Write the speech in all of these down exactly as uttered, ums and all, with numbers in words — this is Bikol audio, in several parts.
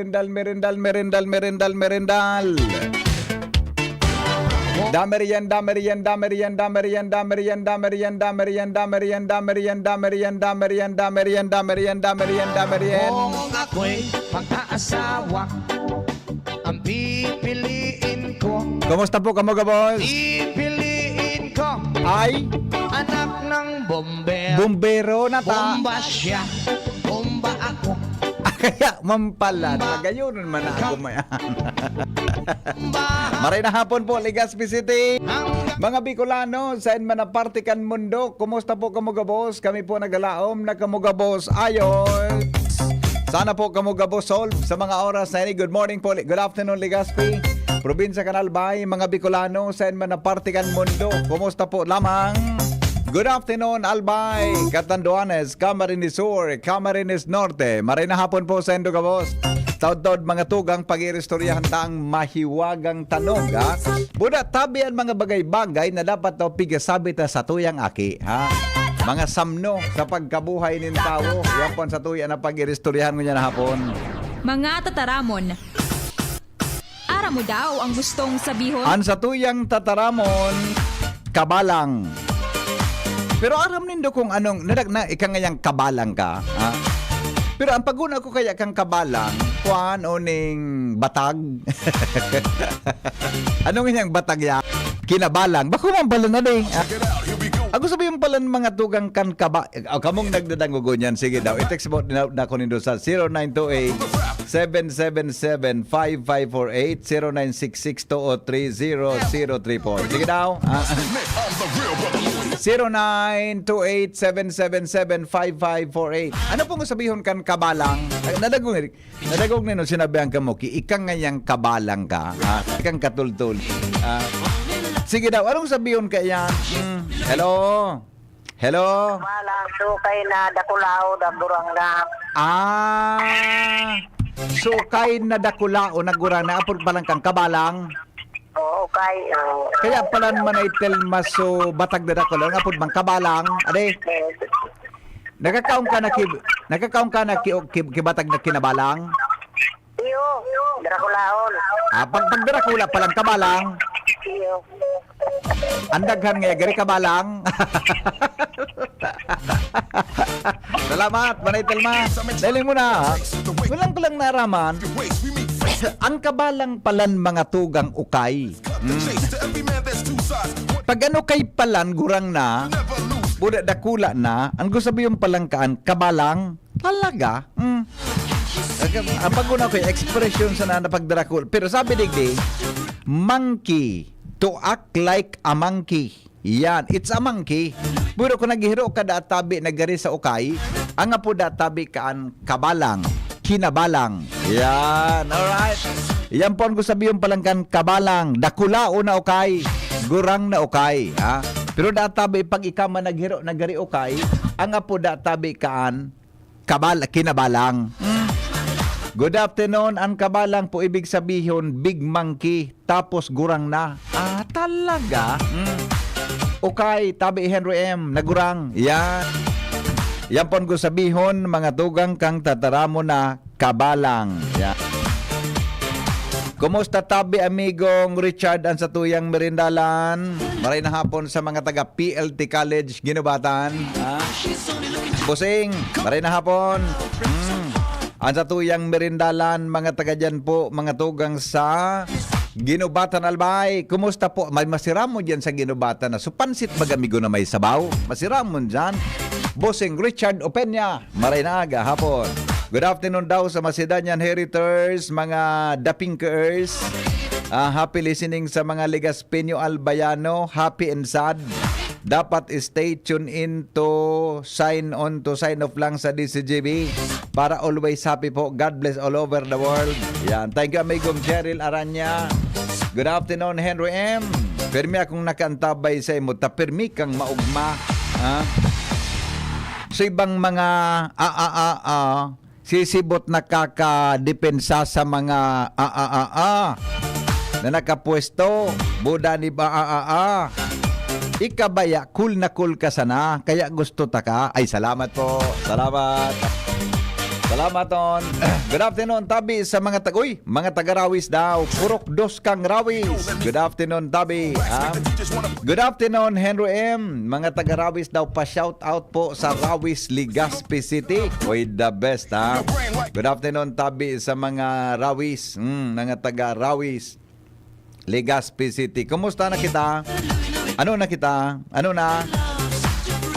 merendal, merendal, merendal, merendal, merendal. Da merienda, merienda, merienda, merienda, merienda, merienda, merienda, merienda, merienda, merienda, merienda, merienda, merienda, merienda, merienda, merienda, merienda. Kung ako'y mag-aasawa, ang pipiliin ko. Kumusta po kamo, gabos? Pipiliin ko. Ay? Anak ng bombero. Bombero na ta. Bomba siya, bomba ako. Kaya mampalan, magayunon man ako mayan. Maray na hapon po, Legazpi City. Mga Bicolano, sain man na parte kan mundo, kumusta po kamo gabos? Kami po nagalaom na kamo gabos. Ayos! Sana po kamo gabos solve sa mga oras na ini. Good morning po, good afternoon, Legazpi. Probinsya kan Albay, mga Bicolano, sain man na parte kan mundo, kumusta po lamang? Good afternoon, Albay, Catanduanes, Camarines Sur, Camarines Norte. Maray na hapon po sa indo gabos. Taudtaod mga tugang pag-iristoryahan ta ang mahiwagang tanog, ha? Buda tabi an mga bagay-bagay na dapat daw pigasabi ta sa tuyang aki, ha? Mga samno sa pagkabuhay nin tawo. Yan po ang sa tuya na pag-iristoryahan ngunyan na hapon. Mga tataramon. Aram mo daw ang gustong sabihon? An satuyang tataramon, kabalang. Pero aram nindo kung anong, nadag-, na, ika ngayang kabalang ka, ha? Pero ang paguna ko kaya kang kabalang, kuan o ning batag? Anong inyang batag ya? Kinabalang. Bako man pala na, eh. Ah, ako sabi yung pala ng mga tugang kan kaba-, oh, kamong nagdadangogon yan. Sige daw, i-text mo na, na ako nindo sa zero nine two eight, seven seven seven, five five four eight, zero nine six six two oh three zero zero three four. Sige daw. Ah, zero nine two eight, seven seven seven, five five four eight. Ano pong sabihon kan kabalang? Ay, nadagong, nadagong nino sinabihan ka mo, ki-, ika ngayang kabalang ka, ha? Ikang katultol. Ah, sige daw, anong sabihon ka yan? Hmm, hello? Hello? Kabalang, sukay na dakulaw, dagurang na. Ah, sukay na dakulaw, nagurang na, apod palang kang kabalang. Oo, kay, oo. Kaya pala manay telma so batag na dakulaw, nga apod mang kabalang, ade? Yes. Nakakaon ka na ki-, nakakaon ka na ki-, ki-, kibatag na kinabalang? Iyo, Draculaon. Ah, pag, pag Dracula palang kabalang. Iyo. Ang daghan nga, gari kabalang. Salamat, Manay Telma. Dali mo na, ha? Walang ko lang naaraman. Ang kabalang palan mga tugang ukay. Mm. Pag ano kay palan, gurang na, buda dakula na, ang gusto sabihin palang kaan, kabalang, talaga. Mm. Ang paguna ko, expression sa na napagdarakul. Pero sabi digdi, monkey, to act like a monkey. Yan, it's a monkey. Pero kung naghiro ka da tabi, nagari sa ukay, ang apo da tabi kaan kabalang, kinabalang. Yan, alright. Yan po ang gusto sabihin palang kan kabalang, dakulaon na ukay, gurang na ukay, ha? Pero da tabi, pag ikaw man naghiro, nagari ukay, ang apo da tabi kaan, kabal-, kinabalang. Mm. Good afternoon, ang kabalang po ibig sabihin, big monkey, tapos gurang na. Ah, talaga? Mm. Okay, tabi Henry M, nagurang. Yan. Yan po ang gusto sabihon, mga tugang kang tataramon na kabalang. Yan. Kumusta tabi, amigong Richard, ang satuyang merindalan? Maray na hapon sa mga taga P L T College, Ginubatan. Ha? Busing, maray na hapon. Mm. Ang satuyang merindalan, mga taga dyan po, mga tugang sa Ginubatan Albay, kumusta po? May masiramon diyan sa Ginubatan na. So, pansit baga, amigo, na may sabaw? Masiramon diyan. Bossing Richard Opeña, maray na aga, hapon. Good afternoon daw sa Macedonian Heritors, mga Dapinkers. Ah, happy listening sa mga Legaspeño Albayano, happy and sad. Dapat stay tuned in to sign on, to sign off lang sa D C G B para always happy po. God bless all over the world. Yan. Thank you, amigong Cheryl Aranya. Good afternoon, Henry M. Pirmi akong nakaantabay sa imo, ta pirmi kang maugma. Ha? So, ibang mga a, a, a, a, sisibot nakakadepensa sa mga a, a, a, a, na nakapwesto, buda ni ba, a, a, a. Ikabaya, cool na cool ka sana, kaya gusto ta ka. Ay, salamat po. Salamat. Salamat, Ton. Good afternoon, tabi sa mga tag-, uy, mga taga-Rawis daw. Purok dos kang Rawis. Good afternoon, tabi. Ha? Good afternoon, Henry M. Mga taga-Rawis daw, pa-shout out po sa Rawis, Legazpi City. Uy, the best, ha? Good afternoon, tabi sa mga Rawis. Mm, mga taga-Rawis. Legazpi City. Kumusta na kita? Ano na kita? Ano na?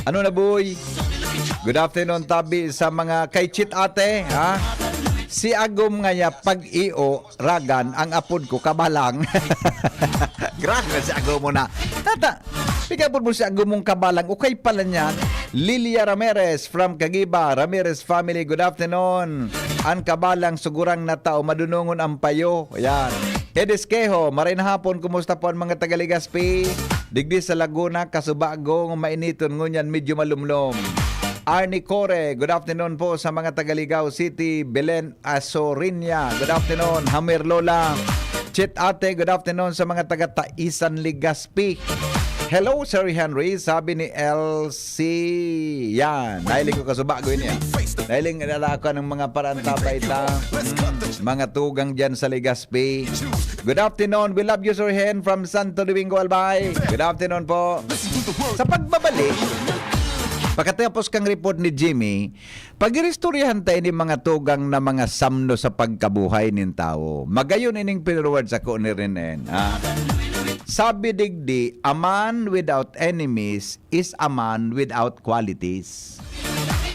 Ano na, boy? Good afternoon, tabi sa mga kay Chit Ate, ha? Si Agom ngaya pag-iyo, ragan, ang apod ko, Kabalang. Grabe si Agom mo na. Tata, pikapod mo si Agom mong Kabalang. Okay pala niyan. Lilia Ramirez from Kagiba. Ramirez family, good afternoon. Ang Kabalang, sugurang na tao, madunongon ang payo. Ayan. Edis Quejo, maray na hapon, kumusta po ang mga taga Legazpi? Digdi sa Laguna, kasubago, mainiton, ngunyan medyo malumlom. Arnie Core, good afternoon po sa mga taga Ligao City. Belen Asorinia, good afternoon. Hamir Lola, Chit Ate, good afternoon sa mga taga Taisan, Legazpi. Hello, Sir Henry, sabi ni L C. Yan, nahiling ko kasubago yun yan. Nahiling nila ako ng mga paraan, tatay ta. Mm, mga tugang dyan sa Legazpi. Good afternoon. We love you, Sir Hen, from Santo Domingo, Albay. Good afternoon po. Sa pagbabalik, pagkatapos kang report ni Jimmy, pag-iristoryahan tayo ni mga tugang na mga samno sa pagkabuhay nin tawo. Magayon ining pinuruwad sako ni Renen, ha? Sabi digdi, "A man without enemies is a man without qualities."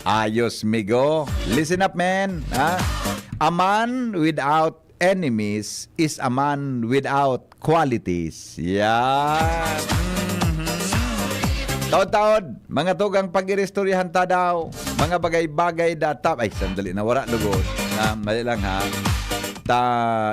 Ayos, migo. Listen up, man. Ha? A man without enemies is a man without qualities. Yan. Mhm. Taod-taod, mga tugang, pag-iristoryahan ta daw, mga bagay-bagay datap. Ay, sandali, nawara lugod. Ah, mali lang, ha. Ta,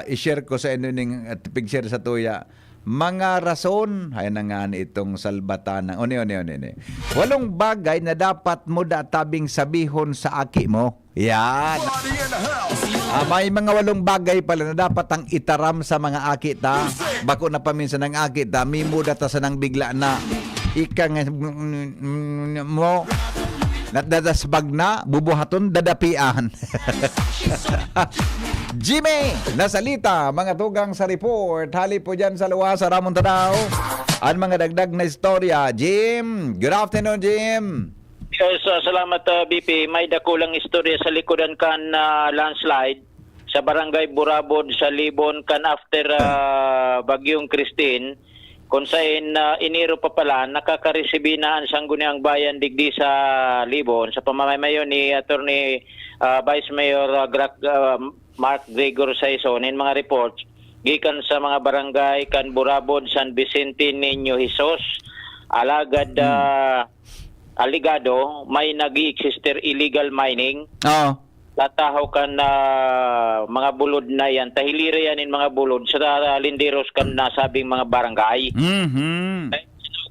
i-share ko sa inyo ning, at pig-share sa tuya. Mga rason, ay na nga ni itong salbatanan. Oni, oni, oni, oni. Walong bagay na dapat mo databing sabihon sa aki mo. Yan. Ah, may mga walong bagay pala na dapat ang itaram sa mga aki ta. Bako na paminsan ang aki ta, may muda ta sanang bigla na. Ika nga mo, nadadasbag na, bubuhaton, dadapian. Jimmy, nasalita, mga tugang sa report. Hali po dyan sa luwas, sa Ramon Tadao. Ang mga dagdag na istorya. Jim, good afternoon, Jim. Yes, ah, salamat, ah, B P. May dakulang istorya sa likodan kan, ah, landslide sa Barangay Burabod sa Libon kan after, ah, Bagyong Christine, kung sain, ah, Enero pa pala, nakakaresibi na ang Sangguniang Bayan digdi sa Libon sa pamamayo ni Attorney, ah, Vice Mayor, ah, Grac-, ah, Mark Gregor Saison nin mga reports gikan sa mga barangay kan Burabod, San Vicente, Niño Jesus. Alagad, Hmm. ah, alegado, may nag-i-exister illegal mining. Oo. Tatahaw kan, ah, mga bulod na yan. Ta hilira yan in mga bulod sa linderos kan nasabing mga barangay. Mhm.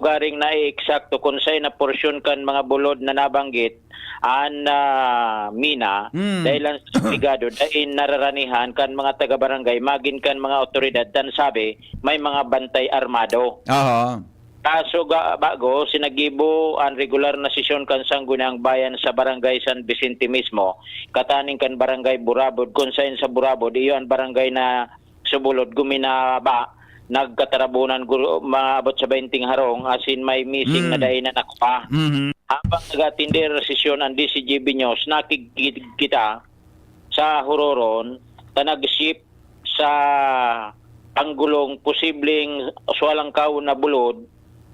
Garing na eksakto kung saan na porsyon kan mga bulod na nabanggit, an, ah, mina, Hmm. dahil ang obligado, dahil nararanihan kan mga taga-barangay, magin kan mga otoridad, tan sabi, may mga bantay armado. Aha. Kaso ga-, bago, sinagibo an regular na sesyon kan Sangguniang Bayan sa Barangay San Vicente mismo, kataning kan Barangay Burabod, kung sain sa Burabod, iyo an barangay na subulod, guminaba, nagkatarabunan, guro, maabot sa baynting harong, asin may missing na Hmm. dai na nakuha. Mhm. Habang nag-atender sesyon ang D C G B News, nakig-, kita sa Huroron, ta nag-shift sa anggulong posibleng suwalang kaon na bulod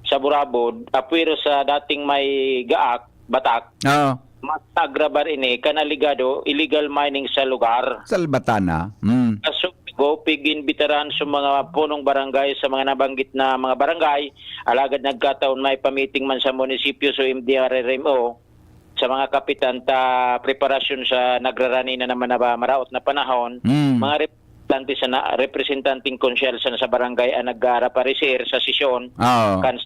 sa Burabod, apwera sa dating may gaak, batak, Oo. mas agrabar ini kan alegado illegal mining sa lugar. Salbatana. Mm. Kaso, go, pig-imbitaran sa mga punong barangay sa mga nabanggit na mga barangay, alagad nagkataon may pamiting man sa munisipyo so M D R R M O, sa mga kapitan ta preparasyon sa nagrarani na naman na ba maraot na panahon, Mm. mga representante sa na, representanteng konsyal sa, sa barangay ang nag-aaraparisir sa sesyon Oo. kan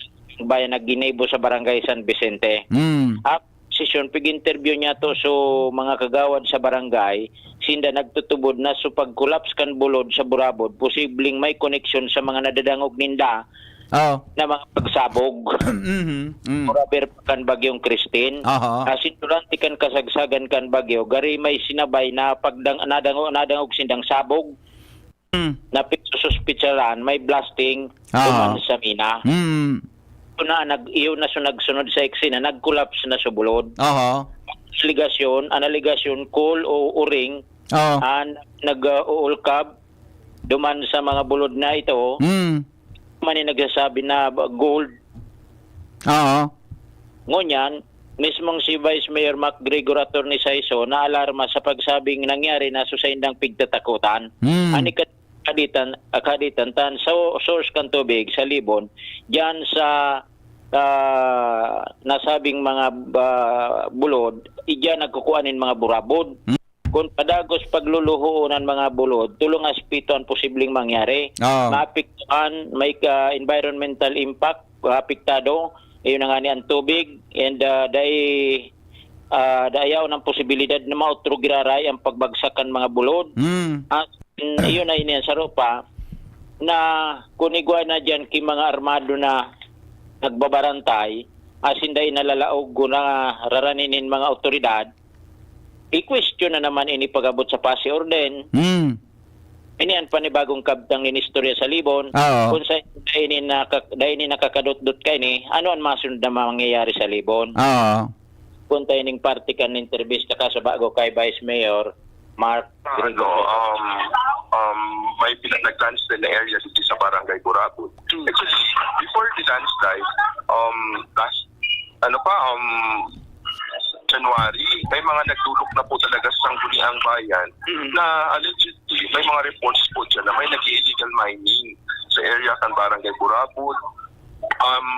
bayan nagginibo sa barangay San Vicente. Mm. Ap sesyon, pig-interview niya to so mga kagawad sa barangay, sinda nagtutubod na so pag-collapse kan bulod sa Burabod, posibleng may koneksyon sa mga nadadangog ninda Oo. na mga pagsabog. Mhm. Mm. Forever kan Bagyong Christine. Aha. Asin durante kan kasagsagan kan bagyo, gari may sinabay na pagdang nadangog, nadangog sindang sabog Mm. na pinagsususpitsaran may blasting Aha. duman sa mina. Mm. Ito na, nag, iyo na so nagsunod sa eksena, nag-collapse na so bulod. Aha. Ligasyon, ang aligasyon, coal o uring, Oo. ang nag-uulkab duman sa mga bulod na ito, Mm. man yung nagsasabi na gold. Oo. Ngunyan, mismong si Vice Mayor Mac Gregor Attorney Saiso naalarma sa pagsabing nangyari na sa saindang pigtatakutan. Mm. Ani ka- kaditan, ah, kaditan tan sa source kan tubig sa Libon, diyan sa ah, nasabing mga ah, bulod, idiyan nagkukuha nin mga burabod. Hmm. Kung padagos pagluluhoon ang mga bulod, tulong aspeto ang posibleng mangyari. Oo. Maapektuhan, may ka environmental impact, apektado, iyon na nga ni ang tubig, and ah, dai ah, dayaw ng posibilidad na mautro giraray ang pagbagsak kan mga bulod. Mm. At mm, iyon na ini ang sarupa na kun igwa na diyan ki mga armado na nagbabarantay, asin dai nalalaog na rarani nin mga awtoridad, i-question na naman ini pag-abot sa Pasi Orden. Mm. Ini ang panibagong kabtang nin istorya sa Libon. Oo. Kung sa dai ini, naka, dai ini nakakadotdot kaini, ano ang masunod na mangyayari sa Libon? Oo. Punta ining parte kan entrevista ka sa bago kay Vice Mayor Mark Ano, Gregorio. um, um, may pinag-landslide na area dito sa Barangay Burabon. Actually, before the landslide, um, last, ano pa, um, January, may mga nagdulok na po talaga sa Sangguniang Bayan na allegedly may mga reports po dyan na may nag-illegal mining sa area kan Barangay Burabon, um,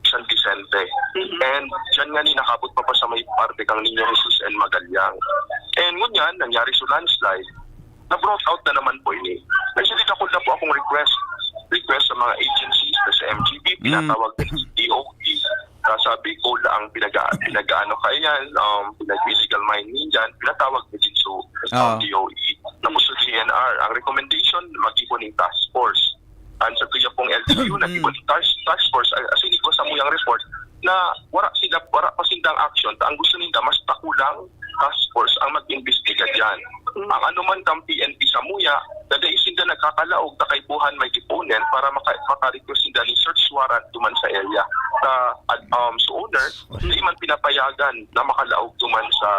San Vicente. And dyan nga ni nakabot pa pa sa may parte kang Niño Jesus and Magallanes. And ngunyan, nangyari sa landslide, na-brought out na naman po ini. Actually, dakul na po akong request, request sa mga agencies, sa M G B, pinatawag din sa D O E. Sa Bicol ang pinag pinag-ano kaya yan, um, pinag-illegal mining dyan, pinatawag na din sa um, Ah. D O E. Tapos sa D N R, ang recommendation, mag-ipon ng task force. Ang sa tuya pong L G U, nag-ipon ng task, task force, as in, sa muyang report, na wala sila, wala pa sindang action. Ang gusto nila, mas takulang task force ang mag-imbestiga dyan. Ang anuman kang P N P sa muya, na dahil sila nagkakalaog na kaipuhan may ipunin para maka, maka-request sila ni search warrant duman sa area. Sa, um, sa owner, hindi man pinapayagan na makalaog duman sa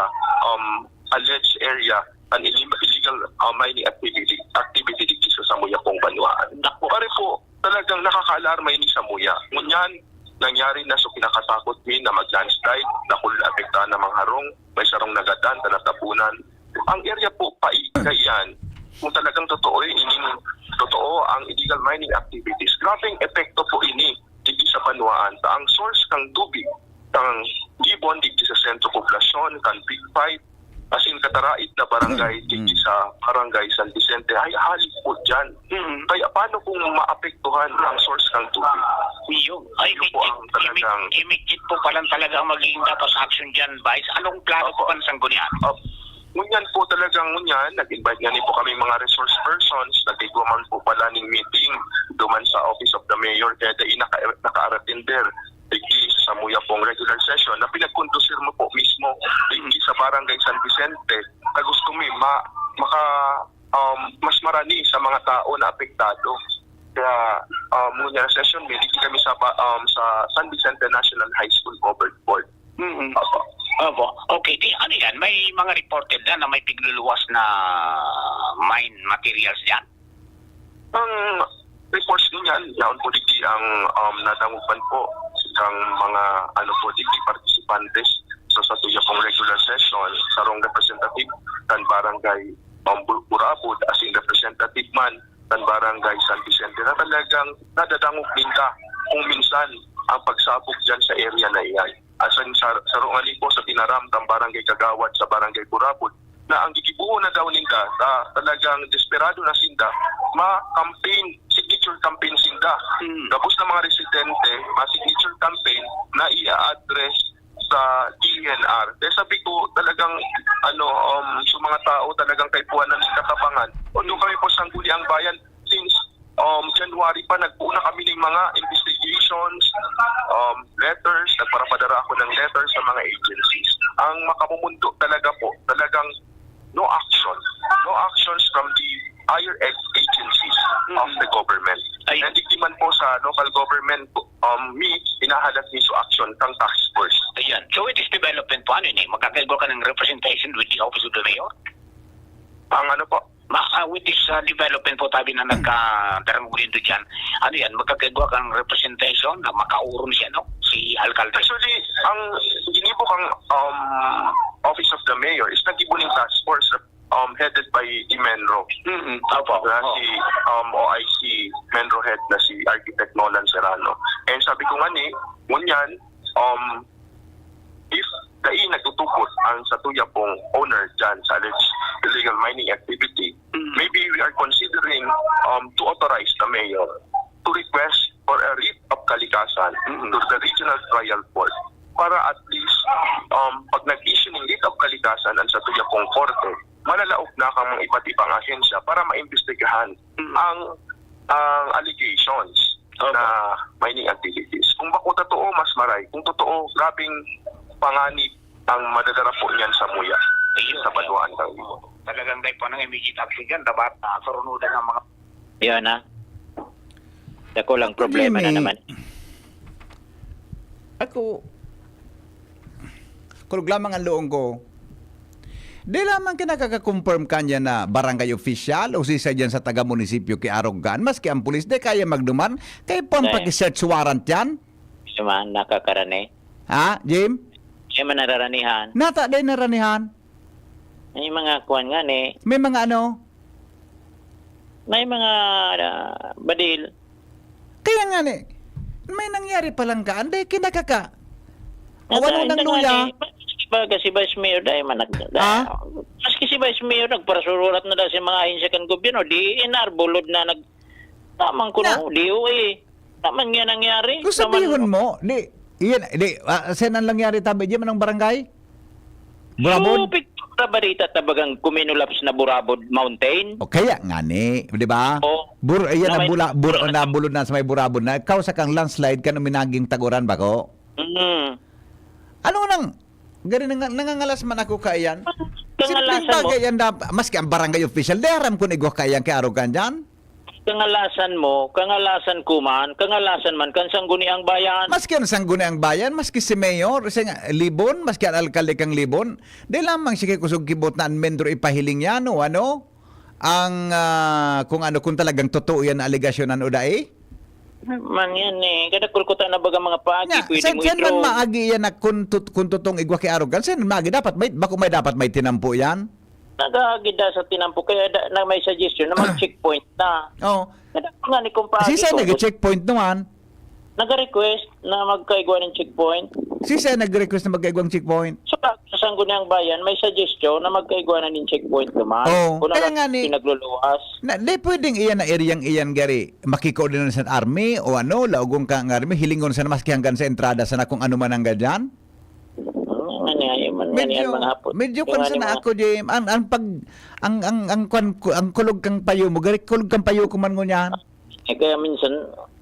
um, alleged area an illegal, illegal uh, mining activity, activity dito sa Samuya pong banwaan. Pare po, talagang nakakaalarma ini sa Muya. Ngunyan, nangyari na so kinakatakot mi na mag-landslide, nakul na apektahan na mga harong, may sarong nagadan, na natabunan. Ang area po, paika yan. Kung talagang totoo ining totoo ang illegal mining activities, grabeng epekto po ini dito sa banwaan. Ta ang source kang tubig, kang Libon dito sa sentro poblasyon, kan Big Five, as in katarait na barangay dito sa barangay San Vicente, ay halik po dyan. Kaya paano kung maapektuhan ang source ng tubig? Iyo. Ay, Yun po ang talagang- Immediate po palang talaga ang magiging dapat action dyan, Vice. Anong plano Opo. po ng sanggunian? Opo. Ngunyan po talagang ngunyan, nag-invite nga ni po kami mga resource persons, nagigwa man po pala ning meeting duman sa Office of the Mayor, kaya dai naka, naka-attender digdi sa Samuya pong regular session na pinagkondusir mo po mismo digdi sa Barangay San Vicente na gusto mi ma, maka, um, mas marani sa mga tao na apektado. Kaya um, ngunyan session mi, digdi kami sa, ba- um, sa San Vicente National High School covered board. Mm-mm. Opo. Opo. Okay, di ano yan? May mga reported na na may pigluluwas na mine materials dyan. Ang reports niyan, yaon po digdi ang, um, nadangog man po kang mga, ano po, digdi participantes sa satuya pong regular session, sarong representative kan barangay, um, Bu-, Burabod, as in representative man kan barangay San Vicente, na talagang nadadangog ninda kung minsan ang pagsabog diyan sa area na iyan. Asin sa, saro ngani po sa tinaram kan barangay kagawad sa barangay Burabod, na ang gigibohon na daw ninda, ta-, talagang desperado na sinda, ma-campaign, signature campaign sinda. Hmm. Gabos na mga residente, ma-signature campaign na i-address sa D E N R. Kaya sabi ko, talagang, ano, um, sa mga tao, talagang kaipuhan na ning katabangan. Although kami po, Sangguniang Bayan, since, um, January pa, nagbuo na kami ng mga investigations, um, letters, nagparapadara ako ng letters sa mga agencies. Ang makamumundo talaga po, talagang no action. No actions from the higher ed-, agencies of the government. Ayun. And digdi man po sa local government, um, mi, hinahalat mi sa action kang task force. Ayan. So, it is development po. Ano yun eh? Magkakaigwa ka ng representation with the Office of the Mayor? Ang ano po? Ma-, ah, with this, ah, development po, tabi na nagkadarang ulindo dyan. Ano yan? Magkakaigwa kang representation na makauron siya, no? Si alkalde. Actually, ang ginibo kang, um, Office of the Mayor is nagibo ning task force, um, headed by Imenro. Mm, opo. Na si, um, O I C Menro head na si Architect Nolan Serrano. And sabi ko nga ni, ngunyan, um, if dai nagtutupot ang satuya pong owner dyan sa alleged illegal mining activity, Mm. maybe we are considering, um, to authorize the mayor to request for a writ of kalikasan Mm. to the regional trial court para at least, um, pag nag-issue ng writ of kalikasan ang satuya pong korte, malalaog na kang mga iba't ibang ahensya para maimbestigahan Mm. ang, ang allegations Opo. na mining activities. Kung bako totoo, mas maray. Kung totoo, grabing panganib ang madadara po niyan sa muya, Ayun. sa banwaan ng Limo. Talagang dai pa nang immediate action dyan, dapat, ah, surunudan ang mga Yun, ah. Dako lang Ako, problema na Jimmy, naman. Ako, kulog lamang ang luong ko. Di lamang kinakaka-confirm kanya na barangay official o sisay diyan sa taga-munisipyo ki Arogan, maski ang pulis, di kaya magduman, kaya pang Kaya. paki-search warrant yan? Di man nakakarani. Ha, Jim? Di man nararanihan. Nata, di naranihan? May mga kuwan nga ni. May mga ano? May mga, ah, badil. Kaya nga ni, may nangyari palang kaan, dahil kinakaka. O ano Nasa, nang ito nga luya? ni, maski ba kasi Vice Mayor, dahil man nag-, Ah? maski si Vice Mayor, nagparasurat na daw sa mga ahensya kan gobyerno, D E N R, bulod na nag-, tamang ko Na. na, D O A. Naman nga nangyari. Kung Naman sabihon mo, di, iyan, di, ah, saan ang nangyari tabi? Di man ang barangay? Burabon? So, picture na balita tabagang kuminulaps na Burabod Mountain. O kaya nga ni, di ba? O, Bur-, ayan na ang may bula-, bur-, na bulod na sa may Burabon na. Kausa kang landslide, kan uminaging taguran ba ko? Mm. Ano nang, gari nang, nangangalas man ako kaiyan? Simpleng Kangalasan mo? bagay yan, dap-, maski ang barangay official, di aram kung igwa kaiyan kay Arogan dyan. Kangalasan mo, kangalasan ko man, kangalasan man kan Sangguniang Bayan. Maski ang Sangguniang Bayan, maski si Mayor, si nga, Libon, maski ang alkalde kang Libon, di lamang siya kusog kibot na an mendro ipahiling yan o ano, ang, ah, kung ano, kung talagang totoo yan na alegasyon, ano, dai? Man yan eh. Kada kulkuta na baga mga pagi, Nga, pwede sen-, mo sen man i-draw. maagi yan na kung tut-, kung totoong igwa kay Arogan, sen maagi dapat may, bako may dapat may tinampo yan? Nagagida sa tinampo, kaya da-, na may suggestion na mag-checkpoint na. Oh. Kada pa nga ni kumpare Sisay ko, nag-checkpoint naman? Nag-request na magkaigwa ng checkpoint. Sisay nag-request na magkaigwang checkpoint? Sa, sa Sangguniang Bayan, may suggestion na magkaigwa na ng checkpoint naman. Oh, Kung kaya ano nga ni, pinagluluwas. na, di pwedeng iyan na area iyan, gari. Makiko din sa army o ano, laogon ka ang army, hilingon sa maski hanggang sa entrada sana kung ano man ang gadyan. Oo, nga niya, yung man, nga niya, Medyo, mga hapon. medyo Yung kwan ano, sana mga ako, Jim. Ang, ang pag, ang, ang, ang kwan ko, ang kulog kang payo mo, gari kulog kang payo ko man ngunyan. Eh, kaya minsan,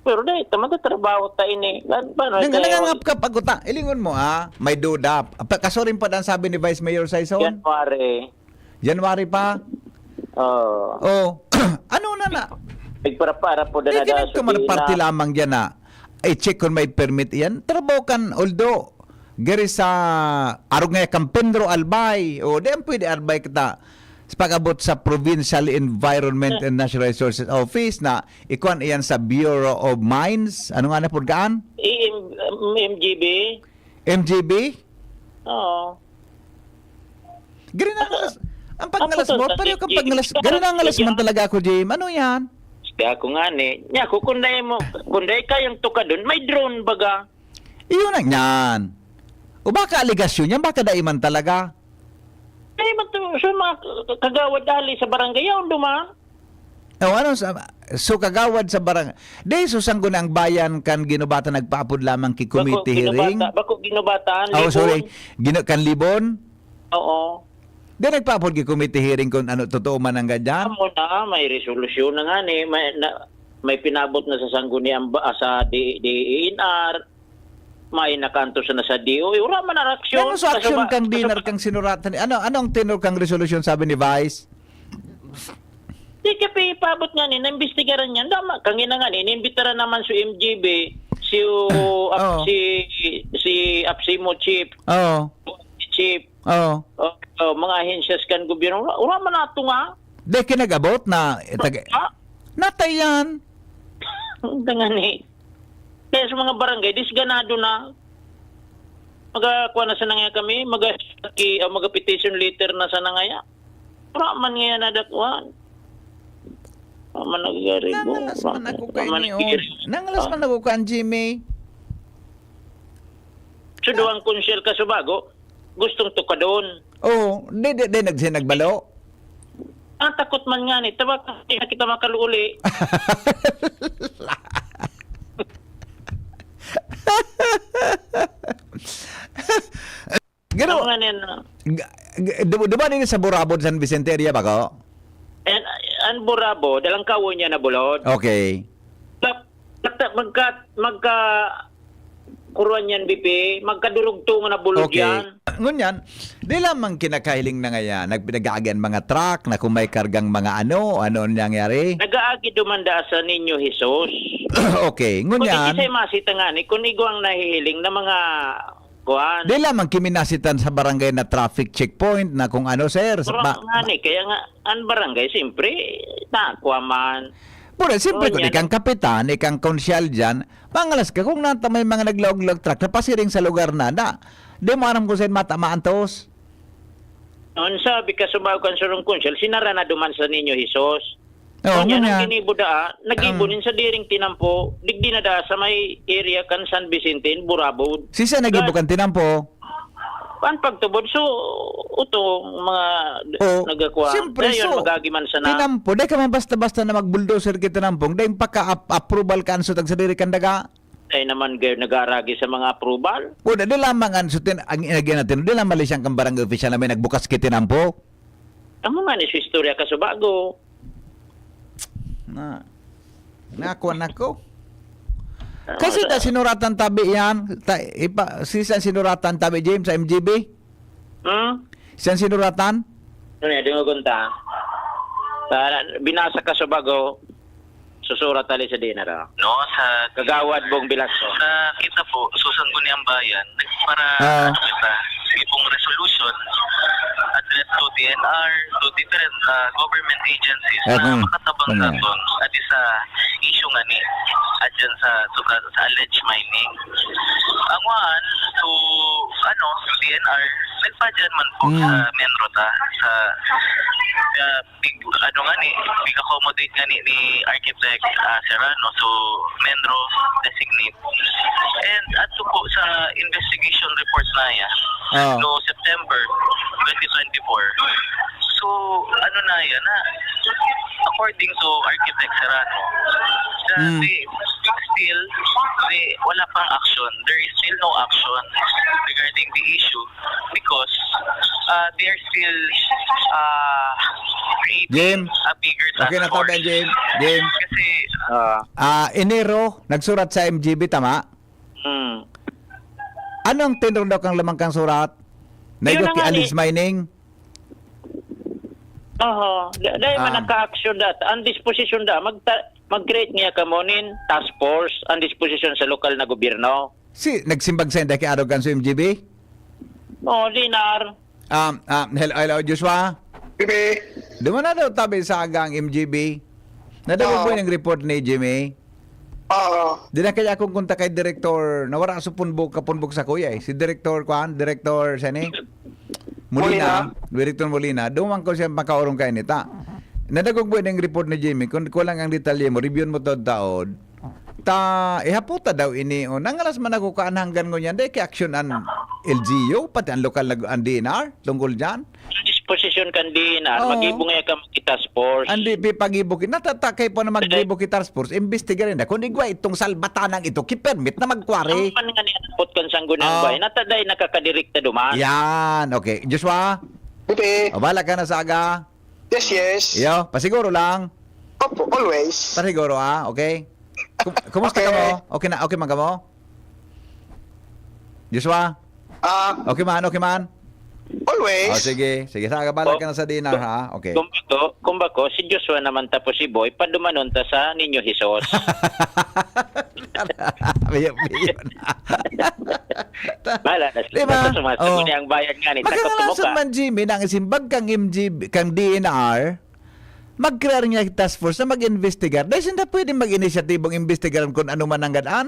pero dahil ito, magtatrabaho tayo ni. Lan-, paano Nang, tayo? nangangap ka pag uta. Ilingon mo, ah, may duda. Pa-, kaso rin pa ang sabi ni Vice Mayor Saison. January. January pa? Oo. Oh. Ano na na? Nagpara-para po Di, na ginag-, nagaso, kuman di party na. lamang dyan na. I-check kung may permit yan. Trabaho kan, although, gari sa arog nga kan Pedro Albay. O, di ang pwede Albay kita. pag-abot sa Provincial Environment and Natural Resources Office na ikuan iyan sa Bureau of Mines. Ano nga na pud kaan? M G B. M G B? Oo. Gari na ang alas, ang Ako pagnalas to, mo, sa pareho kang G B. pagnalas. Gari na ang alas man talaga ako, Jim. Ano yan? Kaya ako nga ni, niya ako kung dahil mo, kung dahil kayang tukadon, may drone baga. Iyon na yan. O baka aligasyon yan, baka daiman talaga. Ay, ba't to, sa mga kagawad ali sa barangay, yaon duman. O ano sa, so kagawad sa barang, di so sanggo na ang bayan kan ginubatan nagpaapod lamang ki committee Bako, hearing? Ginubata, bako ginubatan, Oh, Libon. Sorry. Gino, kan Libon? Oo. Di nagpaapod ki committee hearing kung ano totoo man ang ganyan? Amo na, may resolusyon na nga ni, may, na, may pinabot na sa sanggunian ba, sa D, D E N R, may nakanto sa na sa D O E, wala man na aksyon. Ano sa aksyon Kasaba- kang D E N R kasaba- kang sinuratan? Ano, ano ang tenor kang resolusyon sabi ni Vice? Di ka pa ipabot nga ni, naimbestigaran niya. Dama, kangina nga ni, inimbitaran naman si M G B, si, uh, Oo. si, si APSEMO chief, Oo. chief, Oo. uh, uh, mga ahensyas kan gobyerno. Wala, wala man nato nga. Di kinagabot na itag- Ha? Natay yan. Ang nga ni. Kaya sa mga barangay, disganado na. Magakuha na sana nga kami, mag, uh, mag-petition letter na sana nga ya. Wala man nga yan nadakuan. Wala man nangyari, bo. Nangalas Wala man ako wala kay man Neon. nangyari. Nangalas Ah. man ako kan Jimmy. So, duwang konsyel ka Subago, gustong tukadon. Oh, di di di nagsin nagbalo. Ah, takot man nga ni. Tawag ka, di na kita makaluuli. Garo, Ang nga nin, ah, g- g- du- duman ini sa Burabod, San Vicente area ba ko? and, ang Burabo, dalang kawo niya na bulod. Okay. Magka, magka, magka, kuruan yan, B P, magkadurugtungan na bulod Okay. yan. Ngunyan, di lamang kinakahiling na ngaya, nag-, nag-aagi ang mga truck na kung may kargang mga ano, ano ang nangyari? Nag-aagi duman daa sa Niño Jesus. Okay, Kung ngunyan, di siya masita nga ni, kung igwang nahihiling na mga kuan. di lamang kiminasitan sa barangay na traffic checkpoint na kung ano, sir. Pero Ba- nga ni, kaya nga, ang barangay, siyempre, nakuha man. Pero siyempre, kung Ngunyan. ikang kapitan, ikang konsyal dyan, mangalas ka kung nata may mga naglaog-laog truck na pasiring sa lugar na, na, di mo aram kung saan matamaan tos. Noon sabi ka, Subago kan surong konsyal, sinara na duman sa Niño Jesus. Oo, Kanya ngunyan. nang ginibo daa, nagibo Mm. nin sa diring tinampo, digdi na daa sa may area kan San Vicente in Burabod. Sisa nagibo kan tinampo? Ang pagtubod, so, utong mga d- Oo. nagkakuha. Siyempre, Dayon, so, magagi man sana. Tinampo, di ka man basta-basta na magbuldoser ki tinampong, dahil pagka-approval ka ang sutag sa diri kan daga. Ay naman, gayon, nag-aragi sa mga approval. O, di lamang ang sutin, ang inagyan natin, di lang mali siyang kang barangay official na may nagbukas ki tinampo. Amo nga ni sa istorya ka Subago. Na, nakuha na ko. Ah, Kasi sa- ta sinuratan tabi yan. Ta, ipa, si sa sinuratan tabi, James, sa M G B? Hmm? Siyang sinuratan? Ano yan, dungogon ta? Ah, binasa ka Subago, susurat ali sa dinero. No, sa Kagawad Bong Velasco. sa kita po, sa Sangguniang Bayan, nagpara Ah. ano kita, may pong resolution address to D N R, to different ah, government agencies Ah, na hmm. makatabang Ano? sa aton at sa issue nga ni adyan sa, sa, sa alleged mining. Ang one, to ano, D N R, nagpadyan man po Hmm. sa MENRO ta, sa, sa big, ano nga ni, big accommodate nga ni, ni Architect ah, Serrano, so MENRO designate. And ato po sa investigation reports na yan, Oo. no September twenty twenty-four. So, ano na yan, ha? According to Architect Serrano, the, Mm. the, still, the, wala pang action. There is still no action regarding the issue because uh, they are still uh, creating Jim, a bigger task okay na to, force. Ben, Jim? Jim? Kasi, Ah, Ah, Enero, nagsurat sa M G B, tama? hmm. Ano ang tenor daw kang lamang kang surat? Yun Naigo na ki nga, Alice eh. Mining? Oho, da- dahil man Ah. naka-action dat, ang disposition da, magta- mag-create niya ka mo nin task force, ang disposition sa lokal na gobyerno. Si, nagsimbag sa inday ki Arog kan sa M G B? Oh, Dinar. Um, um, hello, hello, Joshua? Bibi. Duman na daw tabi sa agang M G B. Nadagog mo Oo. yung report ni Jimmy? Oo. Di na kaya akong kunta kay direktor na wala sa punbok, kapunbok sa kuya eh. Si direktor, kwan, direktor, siya ni? Molina, Molina. Director Molina, duman ko siya makaurong kay nita. Nadagog mo yung report ni Jimmy, kung kulang ang detalye mo, review mo to taod. Ta, ihaputa daw ini, o, nangalas man ako kaan hanggan ngunyan, dahil kay action an L G U, pati ang lokal na, ang D N R, tungkol dyan. Disposition kan D N R, Oo. Mag-ibong nga kami task force. Ang di pipagibo ki, natatake po na maggibo ki task force, imbestigarin na. Kung igwa itong salbatanang ito, ki-permit na magkwari. Ang man nga niya, put kan sanggunang Oo. bay, nataday nakakadirekta duman. Yan, okay. Joshua, Bibi. o, bala ka na sa aga. Yes, yes. Iyo, pasiguro lang. Opo, always. Pasiguro, ah, okay? Kum- kumusta Okay. ka mo? Okay na, okay man ka mo? Joshua? Ah, Okay man, okay man? always. O, sige. Sige, sa aga, bala Oh. ka na sa D N R, ha? Okay. Kumbako, kumbako, si Joshua naman tapos si Boy, padumanon ta sa Niño Jesus. Biyo, biyo na. Bala na, Di ba? basta sumasagot Oh. niya ang bayad nga ni, takot Magkakalason tumuka. man, Jimmy, na ang simbag kang M G, kang D N R, mag-create niya task force na mag-investigar. Dahil sinda pwede mag-inisyatibong investigaran kung ano man ang gadaan.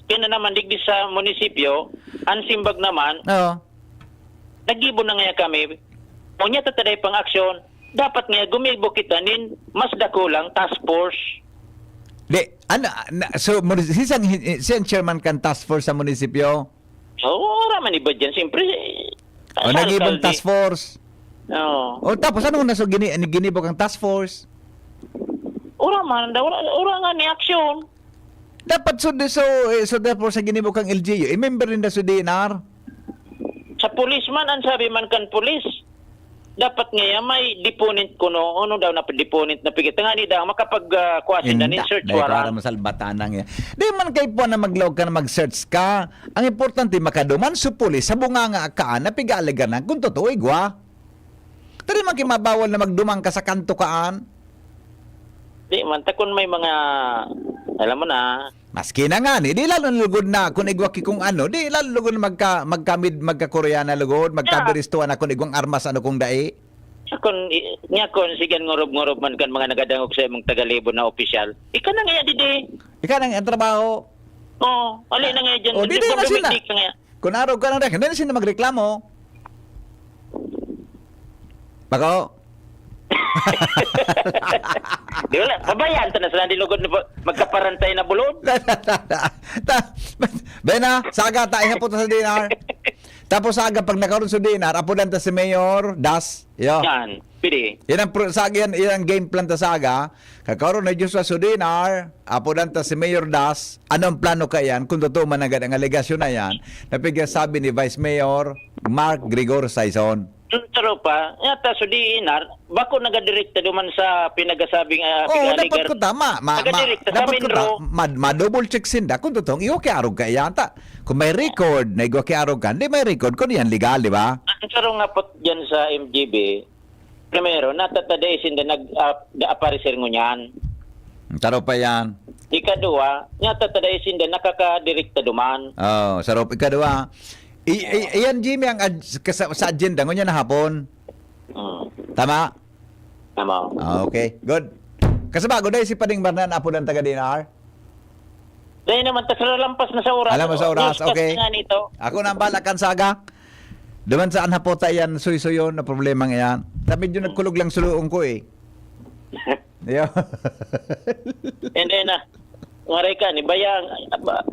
Kaya na naman, digdi sa munisipyo, ang simbag naman, Oo. nag-ibon na nga kami. Unya tataday pang aksyon, dapat nga gumibo kita nin mas dakulang task force. Di, ano, na, so, muni- si sang, si ang chairman kan task force sa munisipyo? Oo, wala man iba dyan. Siyempre, O, nag-ibon task force. Oo. O, tapos ano na so gini, ginibo kang task force? Ura man, da, ura, ura nga ni aksyon. Dapat so, so, eh, so therefore sa ginibo kang L G U, i-member rin na sa D N R. Sa pulis man, ang sabi man kan pulis, dapat nga may deponent kuno. Ano daw na deponent na pigit? Nga ni daw, makapag uh, kuha sinda nin search dahil warrant. Para masalbatan lang yan. Di man kay po na maglaog ka na mag-search ka. Ang importante, makaduman sa pulis, sa bunga nga kaan, na pigaligan na kung totoo, igwa. Tadi man kayo mabawal na magduman ka sa kanto kaan. Di man, ta kung may mga, alam mo na, Maski na nga ni, di lalo na lugod na kung igwa ki kung ano, di lalo lugod na magka, magkamid, magkakoreana lugod, magkabiristuhan na kung igwang armas ano kung dai. Kung, i- nga kung, sigan ngurob-ngurob man kan mga nagadangog sa imong tagalibon na opisyal, ika na nga didi. Ika nang ang trabaho. Oo, ali na nga dyan. O, di, di na sila. Dumikdik ka nga. Kung araw ka na rin, hindi na sila magreklamo. Bako? Di wala, pabayaan ta na sila, di lugod na po, magkaparantay na bulod. Ta- Bena, saga ta, ihapot sa D N R. Tapos saga, pag nakaroon sa D N R, apudan ta si Mayor Das. Yo. Yan, pwede. Yan ang, pro- sa, yan, yan ang game plan ta saga. Kakaroon na Diyos sa D N R, apudan ta si Mayor Das. Ano ang plano ka yan? Kung totoo man agad ang alegasyon na yan, na pigsasabi ni Vice Mayor Mark Gregor Saison. Pero pa, yata sa D N R, bako nagadirekta duman sa pinagasabing uh, Oo, dapat ko tama. Ma, ma, Nagadirekta sa dapat ko Minro. ta, ma, ma-double check sinda kung totoong iyo kiarog ka iyan. Ta, kung may record na igwa kiarog ka, hindi may record kung yan legal, di ba? Ang sarong nga po dyan sa M G B, primero, natataday sinda nag-aparecer ngunyan. Taro pa yan. Ikaduha, natataday sinda nakakadirekta duman. Oh, sarap ikaduha. I, i, iyan, Jimmy, ang ad, kasa, sa agenda ngunyan na hapon. Hmm. Tama? Tama. Ah, okay, good. Kasaba ko dahil si Pading Barnan, apo ng taga D N R. Dahil naman, tas lalampas na sa oras. Alam mo sa oras, Newscast okay. Nga nito. Ako na ang bala kan saga. Duman saan hapota yan, suysuyon na problema nga yan. Ta medyo nagkulog lang suluon ko eh. Yo. Hindi na. Ngaray ka, ni Bayang,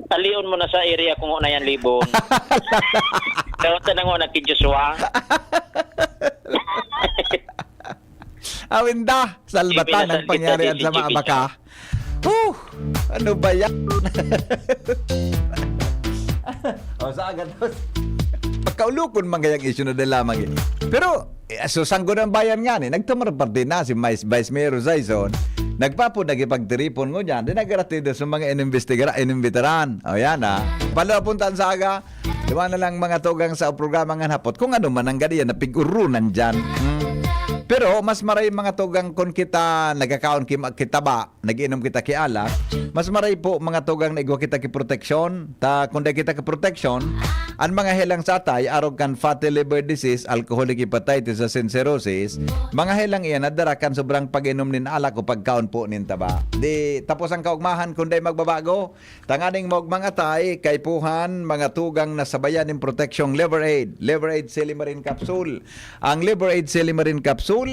alion mo na sa area kung na yan, Libon. Daw tanang mo na kay Joshua. Awinda, salbatan ang pangyarihan sa mga baka. Huh! Ano ba yan? O, sa agad. Pagkaulukon man kayang isyu na din lamang eh. Pero, eh, so, sanggo ng bayan nga ni, nagtumar parte na si Vice, Vice Mayor Rosayson, nagpapod, nagipagtiripon ngunyan, di nagaratido sa mga inimbestigar, inimbitaran. O, yan ha. Palo puntaan sa aga, diba na lang mga tugang sa programa nga hapot, kung ano man ang gadiyan na pig-urunan dyan. Hmm. Pero mas maray, mga tugang, kun kita nagkakaon ki, ki taba, nag-iinom kita ki alak, mas maray po, mga tugang, na igwa kita ki proteksyon. Ta kun dai kita ki proteksyon, an mga helang sa atay, arog kan fatty liver disease, alcoholic hepatitis asin cirrhosis, mga helang iyan nadara kan sobrang pag-inom nin alak o pagkaon po nin taba. Di tapos ang kaugmahan kun dai magbabago. Tanganing maugmang atay, kaipuhan, mga tugang, na sabayan nin proteksyong Liver Aid, Liver Aid Silimarin Capsule. Ang Liver Aid Silimarin Capsule,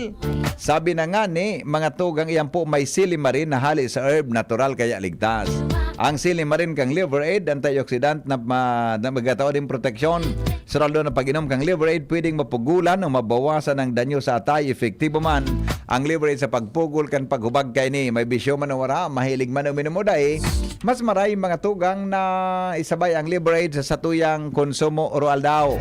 sabi na ngani, mga tugang, iyan po may silimarin na hali sa herb, natural kaya ligtas. Ang silimarin kan Liver Aid, antioxidant na ma-, na magtatao nin proteksyon. Sa raldo na pag-inom kan Liver Aid, pwedeng mapugulan o mabawasan ang danyo sa atay. Epektibo man ang Liver Aid sa pagpugol kan paghubag kaini. May bisyo man o wara, mahilig man uminom o dai, mas maray, mga tugang, na isabay ang Liver Aid sa satuyang konsumo oro-aldaw.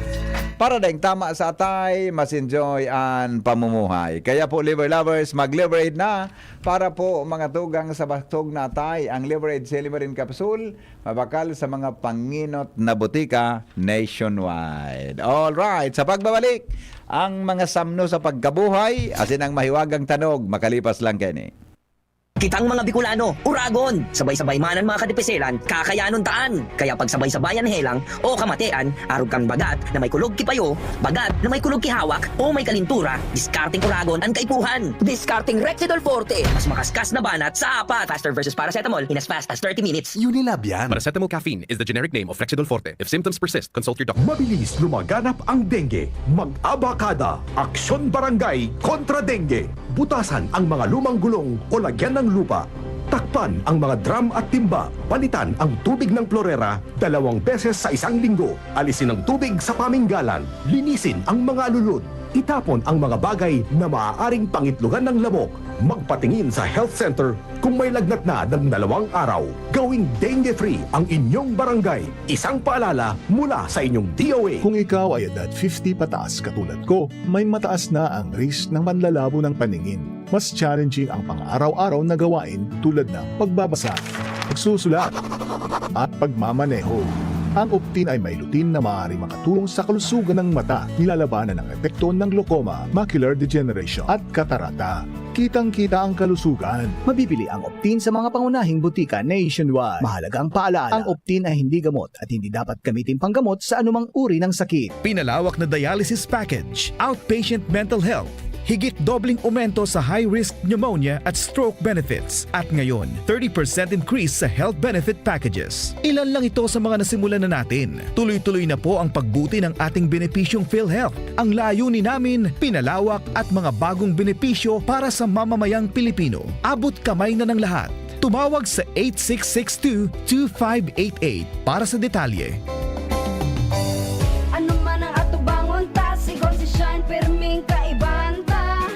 Para daing tama sa atay, mas enjoy an pamumuhay. Kaya po, Liver Lovers, mag-Liver Aid na para po, mga tugang, sa basog na atay. Ang Liver Aid Silimarin Capsule, mabakal sa mga panginot na botika nationwide. Alright, sa pagbabalik, ang mga samno sa pagkabuhay, asin ang mahiwagang tanog, makalipas lang kaini. Kitang mga Bicolano, Oragon, sabay-sabay man an mga kadipiselan, kakayanon taan. Kaya pagsabay-sabayan helang o kamatean, arog kan bagat na may kulog ki payo, bagat na may kulog ki hawak, o may kalintura, diskarteng Oragon an kaipuhan. Diskarteng Rexidol Forte, mas makaskas na banat sa apat. Faster versus paracetamol in as fast as thirty minutes. Unilab yan. Paracetamol caffeine is the generic name of Rexidol Forte. If symptoms persist, consult your doctor. Mabilis lumaganap ang dengue. Mag-abakada. Aksyon Barangay kontra Dengue. Butasan ang mga lumang gulong o lagyan ng lupa. Takpan ang mga drum at timba. Palitan ang tubig ng plorera dalawang beses sa isang linggo. Alisin ang tubig sa paminggalan. Linisin ang mga alulod. Itapon ang mga bagay na maaaring pangitlogan ng lamok. Magpatingin sa health center kung may lagnat na ng dalawang araw. Gawing dengue-free ang inyong barangay. Isang paalala mula sa inyong D O A. Kung ikaw ay edad fifty pataas katulad ko, may mataas na ang risk ng panlalabo ng paningin. Mas challenging ang pang-araw-araw na gawain tulad ng pagbabasa, pagsusulat, at pagmamaneho. Ang Optin ay may lutein na maaaring makatulong sa kalusugan ng mata, nilalabanan ang epekto ng glaucoma, macular degeneration, at katarata. Kitang-kita ang kalusugan. Mabibili ang Optin sa mga pangunahing butika nationwide. Mahalagang paalala, ang Optin ay hindi gamot at hindi dapat gamitin panggamot sa anumang uri ng sakit. Pinalawak na dialysis package, outpatient mental health, higit dobleng aumento sa high-risk pneumonia at stroke benefits. At ngayon, thirty percent increase sa health benefit packages. Ilan lang ito sa mga nasimulan na natin. Tuloy-tuloy na po ang pagbuti ng ating benepisyong PhilHealth. Ang layunin namin, pinalawak at mga bagong benepisyo para sa mamamayang Pilipino. Abot kamay na ng lahat. Tumawag sa eight six six two, two five eight eight para sa detalye. Ano man ang atubangon ta, si Gonzi Shine, pirming kaibahan ta.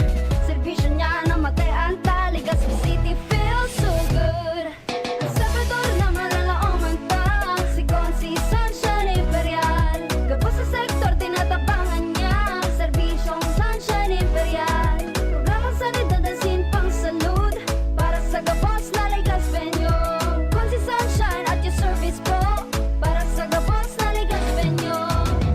Serbisyo niya na matean ta, Legazpi City feels so good. Ang Salvador na malalaoman ta, si Gonzi Sunshine Imperial. Gabos sa sektor, tinatabangan niya, serbisyong Sunshine Imperial. Programang sanidad asin pangsalud, para sa gabos na Legazpeño. Gonzi Sunshine at your service po, para sa gabos na Legazpeño.